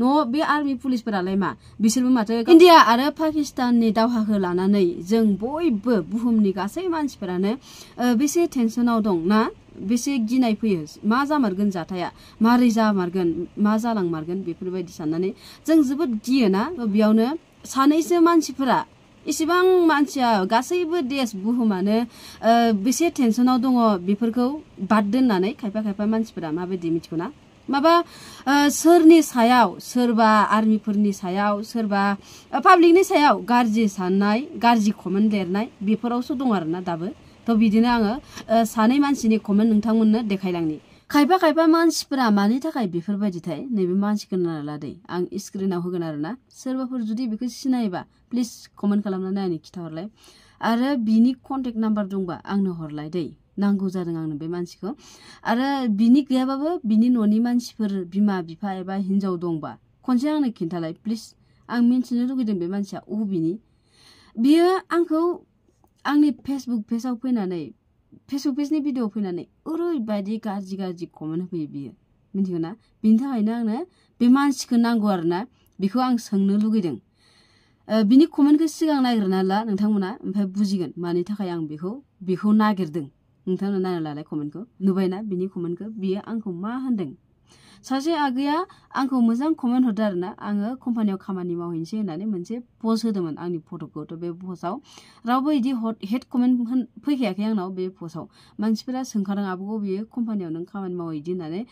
न' बे आर्मि पुलिसफोरालाय मा बिसोरबो माथो इन्डिया आरो पाकिस्ताननि दावहाखौ लानानै जों बयबो बुहुमनि गासै मानसिफोरानो बेसे टेनसनाव दं ना बेसे गिनाय फैयो मा जामारगोन जाथाया मारै जामारगोन मा जालांमारगोन बेफोरबायदि साननानै जों जोबोद गियो ना बेयावनो सानैसो मानसिफोरा इसेबां मानसिया गासैबो देश बुहुमानो बेसे टेनसनाव दङ बेफोरखौ बाद दोननानै खायफा मानसिफोरा माबायदि मिथिगौ ना माबा सोरनि सायाव सोरबा आर्मिफोरनि सायाव सोरबा पाब्लिकनि सायाव गाज्रि साननाय गाज्रि कमेन्ट लिरनाय बेफोरावसो दं आरोना दाबो थ' बिदिनो आङो सानै मानसिनि कमेन्ट नोंथांमोननो देखायलांनि खायफा मानसिफोरा मानि थाखाय बेफोरबायदिथाय नैबे मानसिखौ नायला दै आं स्क्रिनाव होगोन आरोना सोरबाफोर जुदि बेखौ सिनायोबा प्लिज कमेन्ट खालामनानै आंनो खिथाहरलाय आरो बिनि कन्टेक्ट नाम्बार दंबा आंनो हरलाय दै नांगौ जादों आंनो बे मानसिखौ आरो बिनि गैयाबाबो बिनि न'नि मानसिफोर बिमा बिफा एबा हिन्जाव दंबा खनसे आंनो खिन्थालाय प्लिज आं मिन्थिनो लुगैदों बे मानसिया अबेनि बियो आंखौ आंनि फेसबुक पेजाव फैनानै फेसबुक पेजनि भिडिअ फैनानै ओरैबायदि गाज्रि कमेन्ट होफैयो बियो मिन्थिगौ ना बिनि थाखायनो आंनो बे मानसिखौ नांगौ आरोना बेखौ आं सोंनो लुगैदों बिनि कमेन्टखौ सिगां नागिरना ला नोंथांमोना ओमफ्राय बुजिगोन मानि थाखाय आं बेखौ नागिरदों नोंथांमोना नायना लालाय कमेन्टखौ नुबायना बिनि कमेन्टखौ बियो आंखौ मा होनदों सासे आगैया आंखौ मोजां कमेन्ट हरदो आरोना आङो कम्पानियाव खामानि मावहैनोसै होननानै मोनसे पस्ट होदोंमोन आंनि फट'खौ थ' बे पस्टआव रावबो बिदि हेड कमेन्ट फैखायाखै आंनाव बे पस्टआव मानसिफोरा सोंखादों आब'खौ बियो कम्पानियाव नों खामानि मावो बिदि होननानै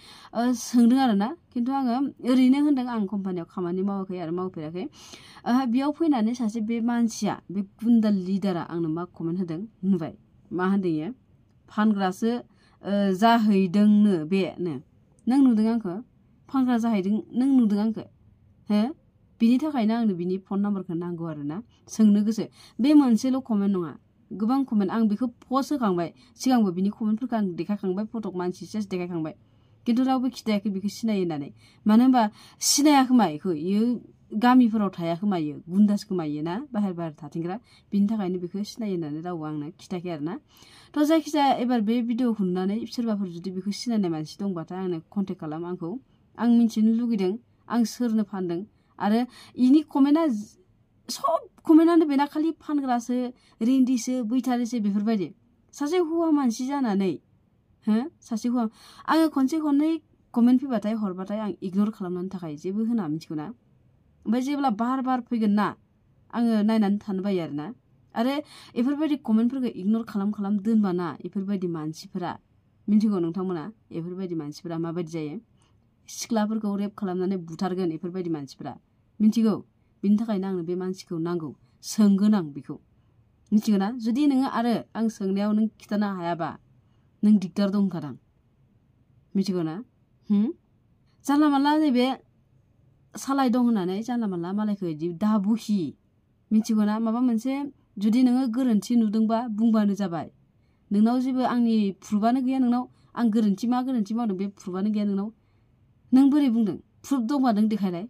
सोंदों आरोना खिन्थु आङो ओरैनो होनदों आं कम्पानियाव खामानि मावाखै आरो मावफेराखै बेयाव फैनानै सासे बे मानसिया बे गुन्दा लिडारा आंनो मा कमेन्ट होदों नुबाय मा होनदों इयो फानग्रासो जाहैदोंनो बेनो नों नुदों आंखौ फानग्रा जाहैदों नों नुदों आंखौ हो बिनि थाखायनो आंनो बिनि फन नाम्बारखौ नांगौ आरोना सोंनो गोसो बे मोनसेल' कमेन्ट नङा गोबां कमेन्ट आं बेखौ पस्ट होखांबाय सिगांबो बिनि कमेन्टफोरखौ आं देखायखांबाय फटक मानसि सेस देखायखांबाय खिन्थु रावबो खिथायाखै बेखौ सिनायो होननानै मानो होनबा सिनायाखोमा बेखौ इयो गामिफोराव थाया खोमा इयो गुन्दास खोमा इयो ना बाहेर थाथिंग्रा बिनि थाखायनो बेखौ सिनायो होननानै रावबो आंनो खिथायाखै आरोना थ' जायखिजाया एबार बे भिडिअखौ नुनानै सोरबाफोर जुदि बेखौ सिनायनाय मानसि दंबाथाय आंनो कन्टेक्ट खालाम आंखौ आं मिन्थिनो लुगैदों आं सोरनो फानदों आरो इनि कमेन्टआ सब कमेन्टआनो बेना खालि फानग्रासो रेन्दिसो बैथारिसो बेफोरबायदि सासे हौवा मानसि जानानै सासे हौवा आङो खनसे खननै कमेन्ट फैबाथाय हरबाथाय आं इगनर खालामनानै थाखाय जेबो होना मिथिगौ ना ओमफ्राय जेब्ला बार फैगोन ना आङो नायनानै थानो बायो आरोना आरो बेफोरबायदि कमेन्टफोरखौ इगनर खालाम दोनबा ना बेफोरबायदि मानसिफोरा मिन्थिगौ नोंथांमोना बेफोरबायदि मानसिफोरा माबायदि जायो सिख्लाफोरखौ रेप खालामनानै बुथारगोन बेफोरबायदि मानसिफोरा मिन्थिगौ बिनि थाखायनो आंनो बे मानसिखौ नांगौ सोंगोन आं बेखौ मिथिगौ ना जुदि नोङो आरो आं सोंनायाव नों खिथानो हायाबा नों दिगदार दं होनखादां मिथिगौ ना जानला मानला नैबे सालाय दं होननानै जानला मानला मालायखौ बिदि दाबुखि मिथिगौ ना माबा मोनसे जुदि नोङो गोरोन्थि नुदोंबा बुंबानो जाबाय नोंनाव जेबो आंनि प्रुफआनो गैया नोंनाव आं मा गोरोन्थि मावदों बे प्रुफआनो गैया नोंनाव नों बोरै बुंदों प्रुफ दंबा नों देखायलाय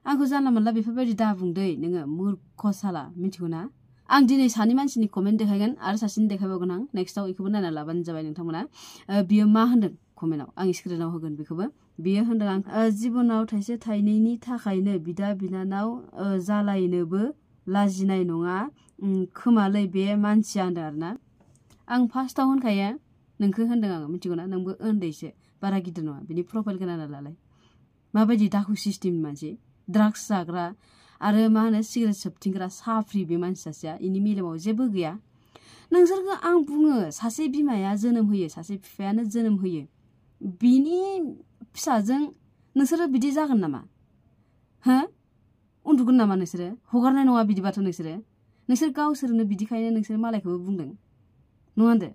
आंखौ जानला मानला बेफोरबायदि दा बुंदै नोङो मुर्ख साला मिथिगौ ना आं दिनै सानै मानसिनि कमेन्ट देखायगोन आरो सासेनि देखायबावगोन आं नेक्स्टआव बेखौबो नायना लाबानो जाबाय नोंथांमोना बियो मा होनदों कमेन्टआव आं स्क्रिनाव होगोन बेखौबो बियो होनदों आं जिबनाव थाइसे थाइनैनि थाखायनो बिदा बिनानाव जालायनोबो लाजिनाय नङा खोमालै बे मानसिया होनदों आरोना आं फार्स्टआव होनखायो नोंखौ होनदों आङो मिथिगौ ना नोंबो उन्दैसो बारा गिदिर नङा बिनि प्रफाइलखौ नायना लालाय माबायदि दाखु सिस्टेमनि मानसि ड्राग्स जाग्रा आरो मा होनो सिगारेट सोबथिंग्रा साफ्रि बे मानसि सासेया इनि मेलेमाव जेबो गैया नोंसोरखौ आं बुङो सासे बिमाया जोनोम होयो सासे बिफायानो जोनोम होयो बिनि फिसाजों नोंसोरो बिदि जागोन नामा उन्दुगोन नामा नोंसोरो हगारनाय नङा बिदिबाथ' नोंसोर गावसोरनो बिदिखायनो नोंसोर मालायखौबो बुंदों नङा होनदो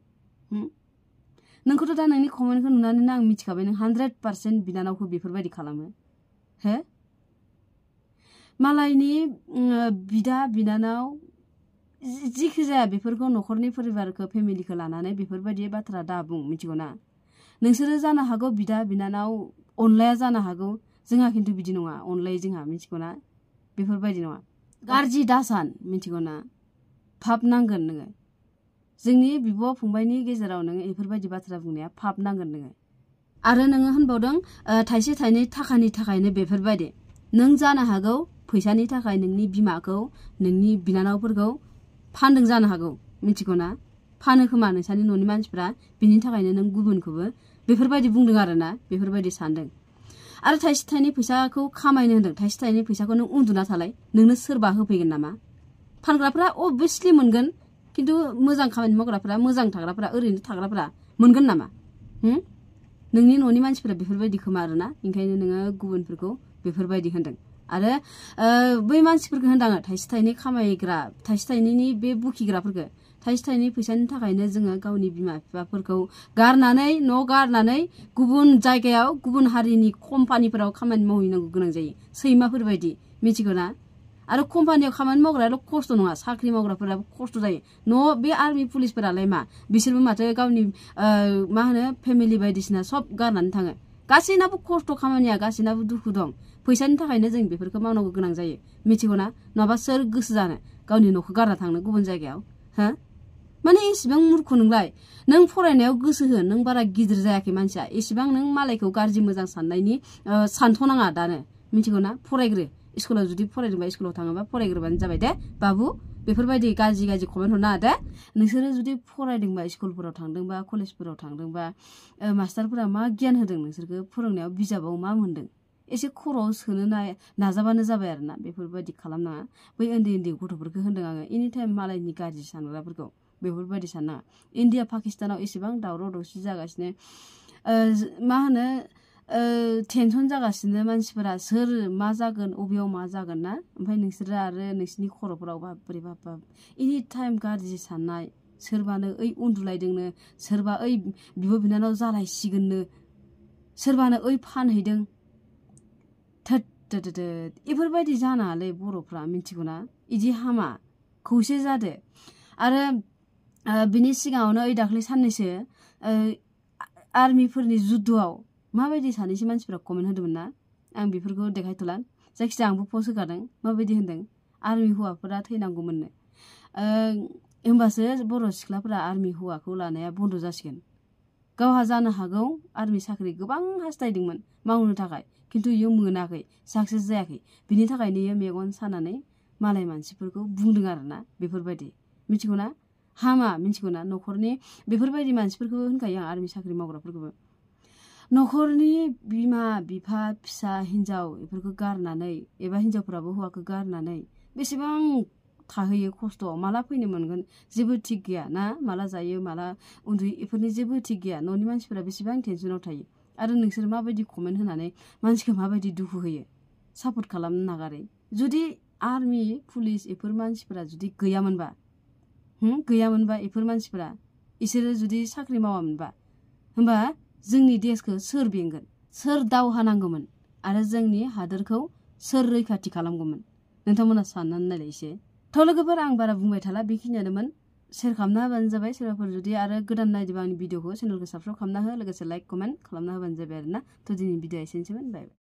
नोंखौथ' दा नोंनि कमेन्टखौ नुनानैनो आं मिथिखाबाय नों 100% बिनानावखौ बेफोरबायदि खालामो मालायनि बिदा बिनानाव जिखि जाया बेफोरखौ न'खरनि परिबारखौ फेमिलिखौ लानानै बेफोरबायदि बाथ्रा दा बुं मिथिगौ ना नोंसोरो जानो हागौ बिदा बिनानाव अनलाया जानो हागौ जोंहा खिन्थु बिदि नङा अनलाय जोंहा मिथिगौ ना बेफोरबायदि नङा गाज्रि दासान मिथिगौ ना फाप नांगोन नोङो जोंनि बिब' फंबायनि गेजेराव नोङो बेफोरबायदि बाथ्रा बुंनाया फाप नांगोन नोङो आरो नोङो होनबावदों थाइसे थाइनै थाखानि थाखायनो बेफोरबायदि नों जानो हागौ फैसानि थाखाय नोंनि बिमाखौ नोंनि बिनानावफोरखौ फानदों जानो हागौ मिथिगौ ना फानो खोमा नोंसानि न'नि मानसिफ्रा बिनि थाखायनो नों गुबुनखौबो बेफोरबायदि बुंदों आरोना बेफोरबायदि सानदों आरो थाइसे थाइनै फैसाखौ खामायनो होनदों थाइसे थाइनै फैसाखौ नों उन्दुना थालाय नोंनो सोरबा होफैगोन नामा फानग्राफ्रा अबभियासलि मोनगोन खिन्थु मोजां खामानि मावग्राफ्रा मोजां थाग्राफ्रा ओरैनो थाग्राफ्रा मोनगोन नामा नोंनि न'नि मानसिफ्रा बेफोरबायदि खोमा आरोना ओंखायनो नोङो गुबुनफोरखौ बेफोरबायदि होनदों आरो बै मानसिफोरखौ होनदों आङो थाइसे थाइनै खामायग्रा थाइसे थाइनैनि बे बुखिग्राफोरखौ थाइसे थाइनै फैसानि थाखायनो जोङो गावनि बिमा बिफाफोरखौ गारनानै न' गारनानै गुबुन जायगायाव गुबुन हारिनि कम्पानिफोराव खामानि मावहैनांगौ गोनां जायो सैमाफोरबायदि मिथिगौ ना आरो कम्पानियाव खामानि मावग्रायाल' खस्थ' नङा साख्रि मावग्राफोराबो खस्थ' जायो न' बे आर्मि पुलिसफोरालाय मा बिसोरबो माथो गावनि मा होनो फेमिलि बायदिसिना सब गारनानै थाङो गासैनाबो खस्थ' खामानिया गासैनाबो दुखु दं फैसानि थाखायनो जों बेफोरखौ मावनांगौ गोनां जायो मिथिगौ ना नङाबा सोर गोसो जानो गावनि न'खौ गारना थांनो गुबुन जायगायाव हो माने एसेबां मुर्ख नोंलाय नों फरायनायाव गोसो हो नों बारा गिदिर जायाखै मानसिया एसेबां नों मालायखौ गाज्रि मोजां साननायनि सानथ'नाङा दानो मिथिगौ ना फरायग्रो स्कुलाव जुदि फरायदोंबा स्कुलाव थाङोबा फरायग्रोबानो जाबाय दे बाबु बेफोरबायदि गाज्रि गाज्रि कमेन्ट हरनाङा दे नोंसोरो जुदि फरायदोंबा स्कुलफोराव थांदोंबा कलेजफोराव थांदोंबा मास्टारफोरा मा गियान होदों नोंसोरखौ फोरोंनायाव बिजाबाव मा मोन्दों एसे खर'आव सोनो नाजाबानो जाबाय आरोना बेफोरबायदि खालामनाङा बै उन्दै उन्दै गथ'फोरखौ होनदों आङो एनि टाइम मालायनि गाज्रि सानग्राफोरखौ बेफोरबायदि साननाङा इन्डिया पाकिस्तानाव एसेबां दावराव दावसि जागासिनो मा होनो टेनसन जागासिनो मानसिफोरा सोर मा जागोन अबेयाव मा जागोन ना ओमफ्राय नोंसोरो आरो नोंसिनि खर'फोराव बाब्रे बाब एनि टाइम गाज्रि साननाय सोरबानो ओइ उन्दुलायदोंनो सोरबा ओइ बिब' बिनानाव जालायसिगोननो सोरबानो ओइ फानहैदों बेफोरबायदि जानाङालै बर'फ्रा मिथिगौ ना इदि हामा खौसे जादो आरो बिनि सिगाङावनो ओइ दाख्लै साननैसो आर्मिफोरनि जुद्धआव माबायदि सानैसो मानसिफ्रा कमेन्ट होदोंमोन ना आं बेफोरखौ देखायथ'ला जायखिजाया आंबो पस्ट होखादों माबायदि होनदों आर्मि हौवाफोरा थैनांगौमोननो होमबासो बर' सिख्लाफोरा आर्मि हौवाखौ लानाया बन्द' जासिगोन गावहा जानो हागौ आर्मि साख्रि गोबां हास्थायदोंमोन मावनो थाखाय खिन्थु इयो मोनाखै साक्सेस जायाखै बिनि थाखायनो इयो मेगन सानानै मालाय मानसिफोरखौ बुंदों आरोना बेफोरबायदि मिथिगौ ना हामा मिथिगौ ना न'खरनि बेफोरबायदि मानसिफोरखौ होनखायो आं आर्मि साख्रि मावग्राफोरखौबो न'खरनि बिमा बिफा फिसा हिन्जाव बेफोरखौ गारनानै एबा हिन्जावफोराबो हौवाखौ गारनानै बेसेबां थाहैयो खस्थ'आव माला फैनो मोनगोन जेबो थिग गैया ना माला जायो माला उन्दुयो बेफोरनि जेबो थिग गैया न'नि मानसिफोरा बेसेबां टेनसनाव थायो आरो नोंसोर माबायदि कमेन्ट होनानै मानसिखौ माबायदि दुखु होयो सापर्ट खालामनो नागारै जुदि आर्मि पुलिस बेफोर मानसिफोरा जुदि गैयामोनबा बेफोर मानसिफोरा इसोरो जुदि साख्रि मावामोनबा होमबा जोंनि देशखौ सोर बेंगोन सोर दावहा नांगौमोन आरो जोंनि हादोरखौ सोर रैखाथि खालामगौमोन नोंथांमोना साननानै नायलाय एसे थ' लोगोफोर आं बारा बुंबाय थाला बेखिनियानोमोन शेयार खालामना होबानो जाबाय सोरबाफोर जुदि आरो गोदान नायदोंबा आंनि भिडिअखौ चेनेलखौ साबस्क्राइब खालामना हो लोगोसे लाइक कमेन्ट खालामना होबानो जाबाय आरोना थ' दिनै भिडिअ एसेनोसैमोन बाय